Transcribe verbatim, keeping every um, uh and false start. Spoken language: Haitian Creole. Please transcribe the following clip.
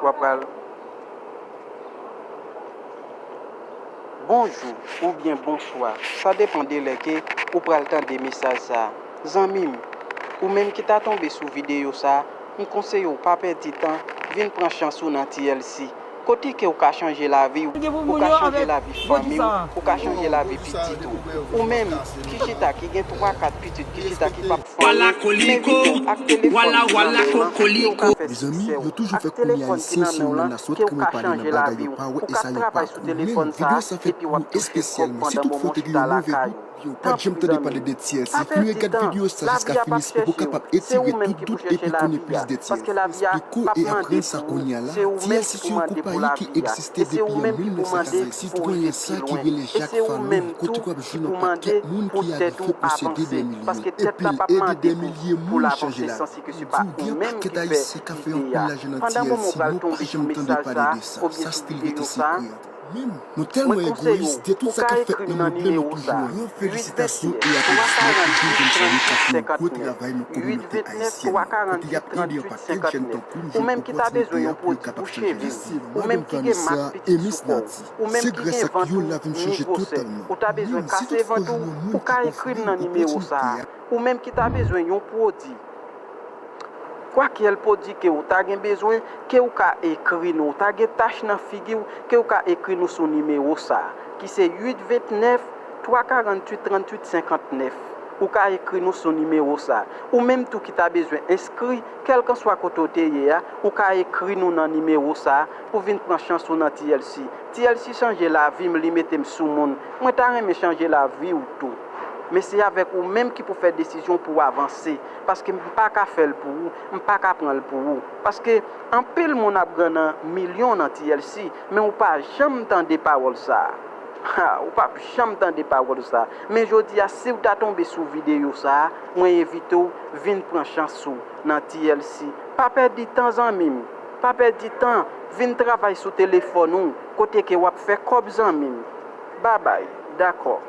W ap pral. Bonjou oubyen bonswa, sa depann de lè ke ou pral tande mesaj sa a. Zanmi m, ou menm ki ta tonbe sou videyo sa a, m konseye w pa pèdi tan, vin pran chans ou nan T L C. Kote ke ou ka chanje lavi w, ou ka chanje lavi fanmi w, ou ka chanje lavi pitit ou. Ou menm ki chita, ki gen twa kat pitit, ki chita, ki p ap fanmi, m envite w ak telefòn ki nan men w lan, ke ou ka fè siksè w. Ak telefòn ki nan men w lan, ke ou ka chanje lavi w. Ou ka travay sou telefòn sa a, epi w ap touche kòb pandan moman w chita lakay ou. Tanpri, zanmi m, pa pèdi tan. Lavi a p ap chèche w. Se ou menm ki pou chèche lavi a. Paske lavi a p ap mande pou ou. Se ou menm ki pou mande pou lavi a. E se ou menm ki pou mande pou rive pi lwen. E se ou menm tou ki pou mande pou tèt ou avanse. Paske tèt la p ap mande pou, pou l avanse san si ke se pa ou menm ki fè ide a. Pandan moman w pral tonbe sou mesaj sa a, oubyen sou videyo sa a, mwen konseye w, ou ka ekri m nan nimewo sa a, uit vennèf, twa karanntuit, tranntuit, senkantnèf. Uit vennèf, twa karanntuit, tranntuit, senkantnèf. Ou menm ki ta bezwen yon pwodui pou cheve w, ou menm ki gen mak pitit sou kò w, ou menm ki gen vant ou ni gwosè, ou ta bezwen kase vant ou, ou ka ekri m nan nimewo sa a. Ou menm ki ta bezwen yon pwodui, kwakèl pwodui ke ou ta gen bezwen, ke ou ka ekri nou. Ou ta gen tach nan figi w, ke ou ka ekri nou sou nimewo sa a, ki se uit vennèf, twa karanntuit, tranntuit, senkantnèf. Ou ka ekri nou sou nimewo sa a. Ou menm tou ki ta bezwen enskri, kèlkanswa kote w te ye a, ou ka ekri nou nan nimewo sa a pou vin pran chans ou nan T L C. T L C chanje lavi m, li mete m sou moun. Mwen ta renmen chanje lavi w tou. Men se avèk ou menm ki pou fè desizyon pou w avanse. Paske m pa ka fè l pou ou, m pa ka pran l pou ou. Paske anpil moun ap gen nan milyon nan T L C, men ou pa janm tande pawòl sa a. Ha, ou p ap janm tande pawòl sa a. Men jodi a, si w ta tonbe sou videyo sa a, mwen envite w vin pran chans ou nan T L C. Pa pèdi tan, zanmi m. Pa pèdi tan. Vin travay sou telefòn ou, kote ke w ap fè kòb, zanmi m. Babay. Dakò.